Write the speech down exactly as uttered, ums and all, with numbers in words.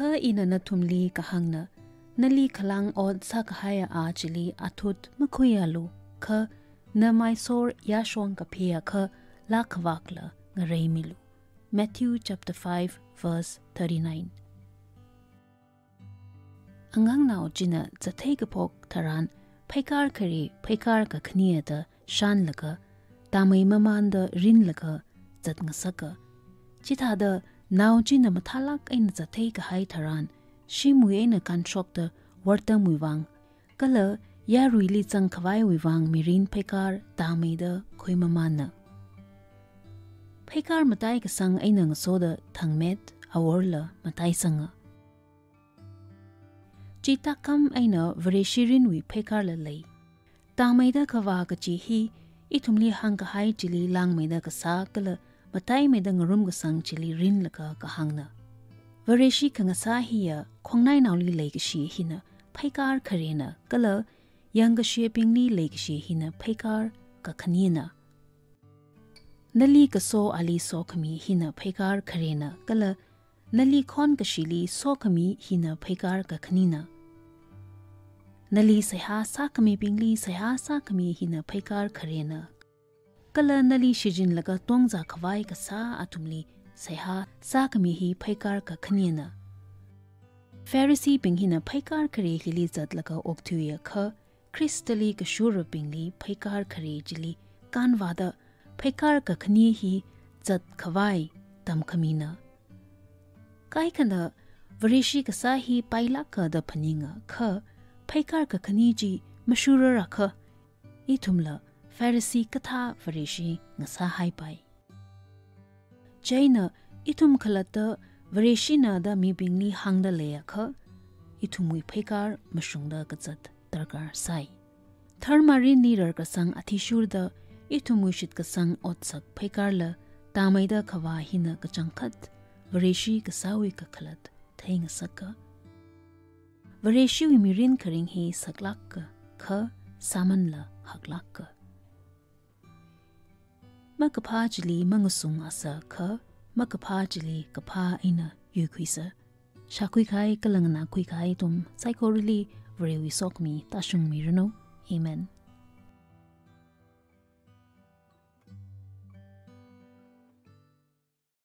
Kha ina nathumli kahāngna, nali khalang ot sākahaiya a chili athut makhuialu, kha na maisor yāshong kapheakha lākhavakla ngareimilu. Matthew chapter five, verse thirty-nine. Angangnao china zathei kaphok tharan, pheikar khare, pheikar kakhane da shanlaga, tāmei mamānda rinlaga zatngasaka. Chithāda nao china mathālāk eina zathei kahai tharan, shimwui eina kanshokta wortamwui vang, kala yaruili zangkhavaiwui vang mirin pheikar tāmeida khuimamāna. Pheikar mataikasang eina ngasoda thangmet, aworla mataisanga. Chi tākam eina Vareshi rinwui pheikarla lei. Tāmeida khavā kachi hi, ithumli hāngkahai chili langmeida kasā kala mataimeida ngarumkasang chili rinlaga kahāngna. Vareshi khangasā hiya khongnainaoli leikashi hina pheikar kharena, kala yangkashebingli leikashi hina pheikar kakhanena. Nali kaso ali sokhami hina pheikar kharena, kala nali khonkashili sokhami hina pheikar kakhanena. Nali seihā sākhamibingli seihā sākhami hina pheikar kharena, kala nali shichinlaga tongzākhavai kasā athumli seihā sākhami hi pheikar kakhanena. Pharisee bing hina pheikar khare hili zatlaga okthuiakha, Khristali kashurabingli pheikar khare chili kanvāda pheikar kakhane hi zatkhavai tamkhamina. Kaikhana Vareshi kasā hi pailāka da phaninga, kha pheikar kakhane chi mashurarakha, ithumla Pharisee kathā Vareshi ngasāhaipai. Chieina ithum khalatta Vareshina da mibingli hāngda leiakha, ithumwui pheikar mashungda kazat darkar sai. Dharma rinli rarkasang athishurda ithumwui shitkasang otsak pheikarla tāmeida khavā hina kachangkhat Vareshi kasāwui kakhalat theingasaka. Vareshiwui mirin kharing hi saklāka, kha sāmanla haklāka. Makaphā chili mangasungasa, kha makaphā chili kaphā eina yuikhuisa. Shākhuikahai kala nganākhuikahai ithum saikorali Varewui sokhami tāshungmiranu. Amen.